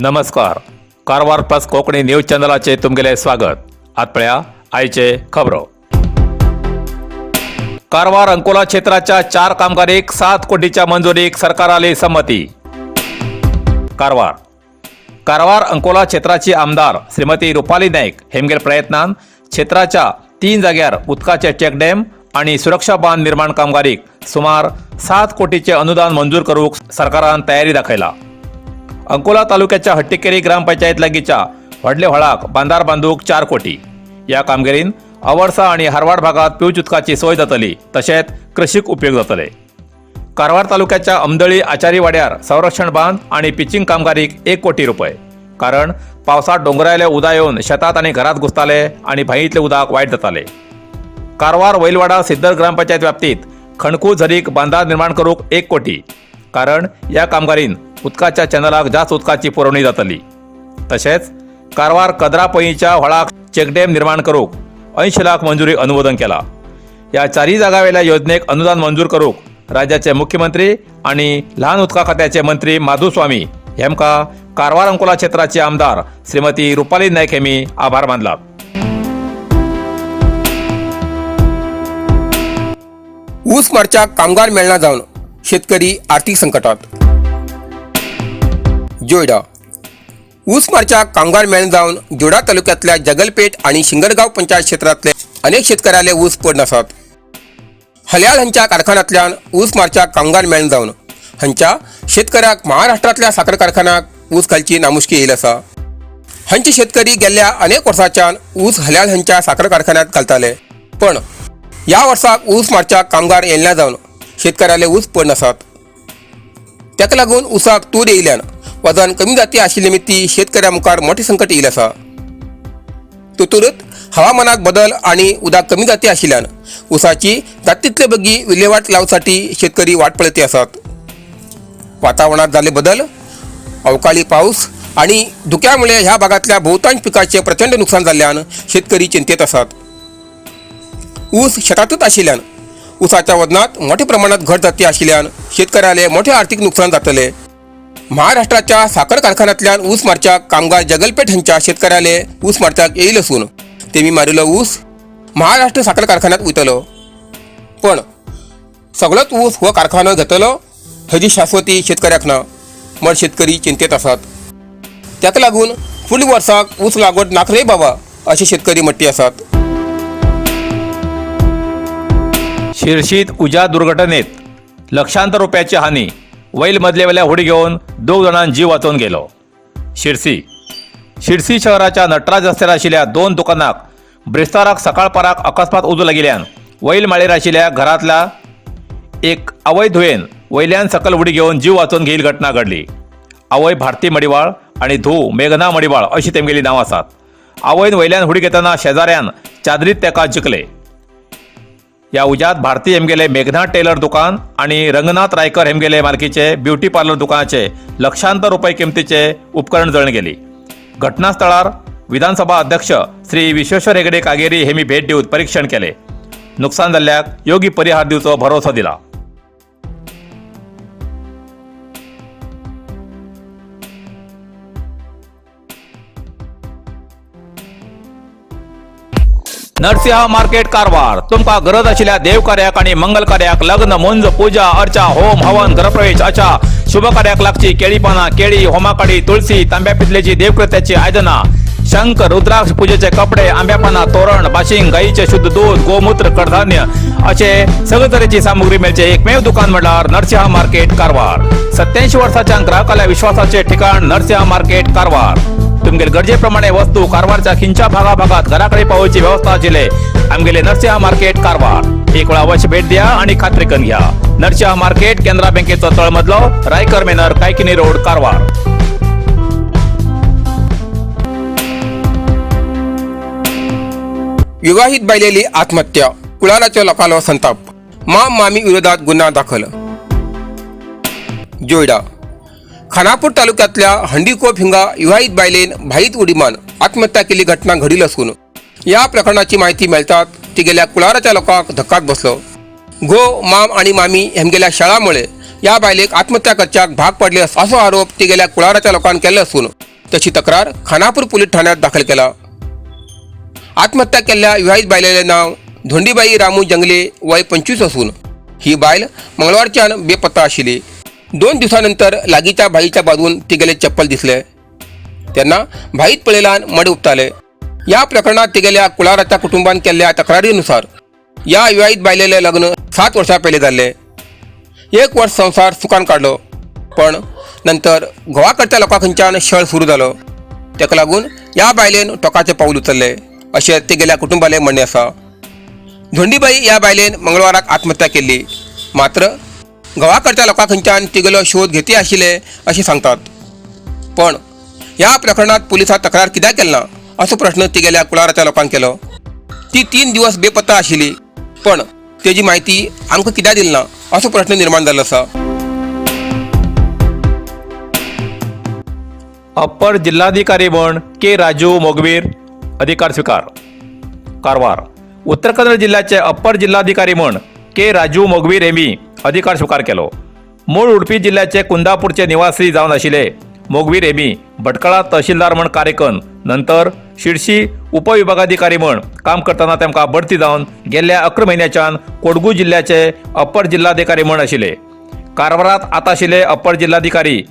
नमस्कार, Karwar plus Konkani news चॅनलाचे तुमगेले स्वागत. आत पळया आयचे खबरो. कारवार अंकोला क्षेत्राच्या 4 कामगारीक 7 कोटीच्या मंजुरीक सरकाराली संमती. कारवार कारवार अंकोला क्षेत्राची आमदार श्रीमती रुपाली नाईक हेमगेल प्रयत्नान क्षेत्राच्या 3 जाग्यार उदकाचे चेकडॅम आणि सुरक्षा बांद निर्माण कामगारीक सुमार 7 कोटीचे अनुदान मंजूर करूक सरकारान तयारी दाखयला. अंकोला तालुक्याच्या हट्टीकेरी ग्रामपंचायत लागीच्या व्हडले व्हाळाक बांदार बांदूक 4 कोटी. या कामगिरीन अवर्सा आणि हारवाड भागात पिवच उदकाची सोय जातली, तशेंच कृषीक उपयोग जातले. कारवार तालुक्याच्या अमदळी आचारी वाड्यार संरक्षण बांद आणि पिचिंग कामगारीक 1 कोटी रुपये, कारण पावसात डोंगरायले उदा येवन शेतात आणि घरात घुसताले आणि भाईतले उदक वायट जाताले. कारवार वैलवाडा सिद्दर ग्रामपंचायत व्याप्तीत खणकू झरीक बांदार निर्माण करूक 1 कोटी, कारण या कामगारीन उदकाच्या चॅनलाक जास्त उदकाची पुरवणी जातली. तशेंच कारवार कदरा पयीच्या व्हाळाक चेकडॅम निर्माण करूक 80 लाख मंजुरी अनुमोदन केला. या चारही जागावेल्या योजनेक अनुदान मंजूर करूक राज्याचे मुख्यमंत्री आणि ल्हान उदका खात्याचे मंत्री माधुस्वामी हेमका कारवार अंकोला क्षेत्राचे आमदार श्रीमती रुपाली नाईक हेमी आभार मानला. ऊस मारच्याक कामगार मेळना जावन शेतकरी आर्थीक संकटात. जोयडा ऊस मारच्याक कामगार मेळना जावन जोडा तालुक्यांतल्या जगलपेठ आणि शिंगरगांव पंचायत क्षेत्रांतले अनेक शेतकऱ्याले ऊस पड नासात. हल्याळ हांच्या कारखान्यांतल्यान ऊस मारच्याक कामगार मेळना जावन हांच्या शेतकऱ्याक महाराष्ट्रांतल्या साखर कारखान्याक ऊस घालची नामुष्की येयल आसा. हांचे शेतकरी गेल्ल्या अनेक वर्सांच्यान ऊस हल्याळ हांच्या साखर कारखान्यात घालताले, पण ह्या वर्साक ऊस मारच्याक कामगार येयला जावन शेतकऱ्याले ऊस पड नासात. ताका लागून ऊसाक तूर येयल्यान वजन कमी जाती आशिल्ले निमित्ती शेतकऱ्या मुखार मोठें संकट येयलें आसा. तुतूरत हवामानात बदल आणि उदक कमी जाती आशिल्ल्यान ऊसाची जात तितले बेगी विल्हेवाट लावसाठी शेतकरी वाट पळयती आसात. वातावरणात जाल्ले बदल, अवकाळी पाऊस आणि धुक्यामुळे ह्या भागातल्या बहुतांश पिकाचे प्रचंड नुकसान जाल्ल्यान शेतकरी चिंतेत आसात. ऊस शेतातूच आशिल्ल्यान ऊसाच्या वजनात मोठ्या प्रमाणात घट जाती आशिल्ल्यान शेतकऱ्याले मोठे आर्थिक नुकसान जातले. महाराष्ट्राच्या साखर कारखान्यांतल्यान ऊस मारच्याक कामगार जगलपेठ हांच्या शेतकऱ्याले ऊस मारच्याक येईल असून तेमी मारिल्लो ऊस महाराष्ट्र साखर कारखान्यात वयतलो, पण सगळोच ऊस हो कारखानो घेतलो हेजी शाश्वती शेतकऱ्याक ना म्हण शेतकरी चिंतेत आसात. ताका लागून फुडल्या वर्साक ऊस लागवड नाका रे बाबा अशे शेतकरी मट्टी आसात. शिर्शीत उज्या दुर्घटनेत लक्षांतर रुपयाची हानी, वैल मदलेवेल्या हुडी घेवन 2 जाणांक जीव वाचोवन गेलो. शिरसी शिरसी शहराच्या नटराज रस्त्यार आशिल्ल्या 2 दुकानाक ब्रेस्ताराक सकाळपाराक अकस्मात उजो लागिल्ल्यान वैल माळयेर आशिल्ल्या घरांतल्या एक आवय धुवेन वयल्यान सकल उडी घेवन जीव वाचोवन घेईल घटना घडली. आवय भारती मडिवाळ आनी धूव मेघना मडिवाळ अशी तेमगेली नांव आसात. आवयन वयल्यान हुडी घेतना शेजाऱ्यान चादरीत तेका जिखले. ह्या उज्यात भारती हेमगेले मेघना टेलर दुकान आणि रंगनाथ रायकर हेमगेले मालकीचे ब्युटी पार्लर दुकानाचे लक्षांतर रुपये किमतीचे उपकरण जळून गेली. घटनास्थळार विधानसभा अध्यक्ष श्री विश्वेश्वर हेगडे कागेरी हेमी भेट दिवन परीक्षण केले. नुकसान जाल्ल्याक योग्य परिहार दिवचो भरोसो दिला. नरसिंहा मार्केट कारवार तुमका गरज आशिल्ल्या देवकार्याक आणि मंगल कार्याक, लग्न, मुंज, पूजा अर्चा, होम हवन, गृहप्रवेश अशा शुभ कार्याक लागची केळी पानां, केळी, होमाकाडी, तुळसी, तांब्या पितलेची देवकृत्याची आयदनां, शंख, रुद्राक्ष, पूजेचे कपडे, आंब्या पानां, तोरण, बाशिंग, गाईचे शुद्ध दूध, गोमूत्र, कडधान्य असे सगळे तरेची सामुग्री मेळचे एकमेव दुकान म्हळ्यार नरसिंहा मार्केट कारवार. 87 वर्साच्या ग्राहकाल्या विश्वासाचे ठिकाण नरसिंहा मार्केट कारवार. तुमगेले गरजेप्रमाणे वस्तू कारवारच्या खिंच्या भागाभागात घराकडे पावोवची व्यवस्था आशिल्ले आमगेले नरसिंहा मार्केट कारवार. एक वेळा अवश्य भेट द्या आणि खात्री करून घ्या. नरसिंहा मार्केट, केनरा बँकेचो तळमजलो, रायकर मेनर, कायकिनी रोड, कारवार. विवाहित बायलेली आत्महत्या, कुळाराच्या लोकांलो संताप, माम मामी विरोधात गुन्हा दाखल. जोयडा खानापूर तालुक्यातल्या हंडीकोप हिंगा विवाहित बायलेन भाईत उडी मारून आत्महत्या केली घटना घडील असून या प्रकरणाची माहिती मेळतात तिगेल्या कुळाराच्या लोकांक धक्काक बसलो. घो माम आणि मामी हेमगेल्या शाळामुळे या बायलेक आत्महत्या करच्याक भाग पडले असो आरोप तिगेल्या कुळाराच्या लोकांन केल्लो असून तशी तक्रार खानापूर पोलीस ठाण्यात दाखल केला. आत्महत्या केल्ल्या विवाहित बायलेले नाव धोंडीबाई रामू जंगले, वय 25 असून ही बायल मंगळवारच्यान बेपत्ता आशिल्ली. 2 दिवसानंतर लागीच्या भाईच्या बाजून तिगेले चप्पल दिसले. त्यांना भाईत पळयल्यान मड उपताले. या प्रकरणात तिगेल्या कुळाराच्या कुटुंबान केल्ल्या तक्रारीनुसार या विवाहित बायलेले लग्न 7 वर्षां पयलीं जाल्ले. एक वर्ष संसार सुखान काडलो, पण नंतर घोवाकडच्या लोकां खंयच्यान छळ सुरू जालो. ताका लागून ह्या बायलेन टोकाचें पावल उचललें अशें तिगेल्या कुटुंबालें म्हणणें आसा. धोंडीबाई ह्या बायलेन मंगळवाराक आत्महत्या केल्ली. मात्र घोवाकडच्या लोकां खंयच्यान तिगेलो शोध घेती आशिल्ले अशें सांगतात. पण ह्या प्रकरणात पुलिसांत तक्रार कित्याक केली ना असो प्रश्न तिगेल्या कुळाराच्या लोकांक केलो. ती 3 दिवस बेपत्ता आशिल्ली, पण तेजी माहिती आमकां कित्याक दिली ना असो प्रश्न निर्माण जाल्लो आसा. अप्पर जिल्हाधिकारी म्हण के राजू मोगवीर अधिकार स्वीकार. कारवार. उत्तर कन्नड जिल्ह्याचे अप्पर जिल्हाधिकारी म्हण के राजू मोगवीर हेमी अधिकार स्वीकार केलो. मूळ उडपी जिल्ह्याचे कुंदापूरचे निवासी जावन आशिल्ले मोगवीर हेमी भटकळा तहसीलदार म्हण कार्य करून नंतर शिरशी उपविभागाधिकारी म्हण काम करतना तेमकां बढती जावन गेल्ल्या 11 म्हयन्याच्यान कोडगू जिल्ह्याचे अप्पर जिल्हाधिकारी म्हण आशिल्ले. कारवारात आतां आशिल्ले अप्पर जिल्हाधिकारी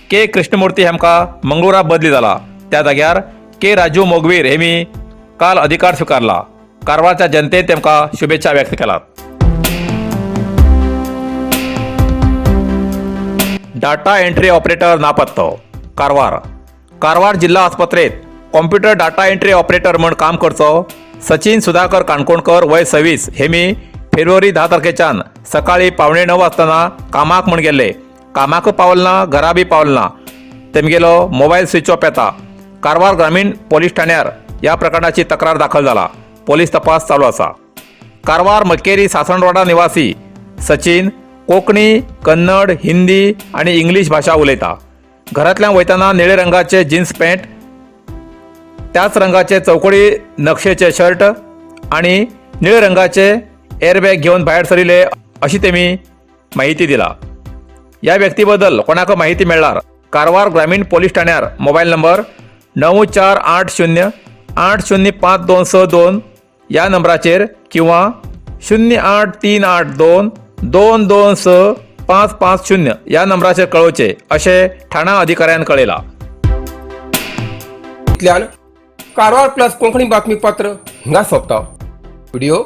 के कृष्णमूर्ती हेमकां मंगळुरा बदली जाला. त्या जाग्यार के राजू मोगवीर हेमी काल अधिकार स्वीकारला. कारवारच्या जनतेन तेमकां शुभेच्छा व्यक्त केलात. डाटा एंट्री ऑपरेटर नापत्तो. कारवार. कारवार जिल्हा आस्पत्रेत कॉम्प्युटर डाटा एंट्री ऑपरेटर म्हण काम करचो सचिन सुधाकर काणकोणकर, वय 26, हेमी फेब्रुवारी 10 तारखेच्यान सकाळी 8:45 वाजताना कामाक म्हण गेल्ले. कामाक पावल ना, घरा बी पावल ना. तेमगेलो मोबायल स्विच ऑफ येता. कारवार ग्रामीण पोलीस ठाण्यार ह्या प्रकरणाची तक्रार दाखल जाला. पोलीस तपास चालू आसा. कारवार मक्केरी सासणवाडा निवासी सचिन कोंकणी, कन्नड, हिंदी आनी इंग्लीश भाशा उलयता. घरांतल्यान वयतना निळे रंगाचे जीन्स पॅन्ट, त्याच रंगाचे चौकडी नक्षेचे शर्ट आनी निळे रंगाचे एअरबॅग घेवन भायर सरिल्ले अशी तेमी माहिती दिला. ह्या व्यक्तीबद्दल कोणाक माहिती मेळ्ळार कारवार ग्रामीण पोलीस ठाण्यार मोबायल नंबर 9480 805262 ह्या नंबराचेर किंवा 08382 226550 ह्या नंबराचेर कळोवचें अशें ठाणा अधिकाऱ्यान कळयलां. इतल्यान कारवार प्लस कोंकणी बातमीपत्र हिंगा सोंपता. व्हिडिओ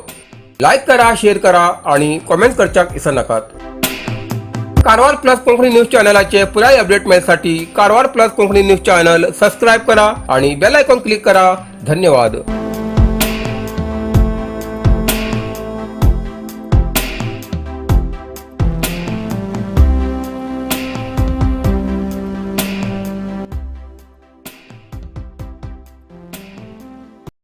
लायक करा, शेअर करा आणि कॉमेंट करच्याक विसरनाकात. कारवार प्लस कोंकणी न्यूज चॅनलाचे पुराय update मेळसाठी Karwar plus Konkani news channel subscribe करा आणि बेल आयकॉन क्लिक करा. धन्यवाद.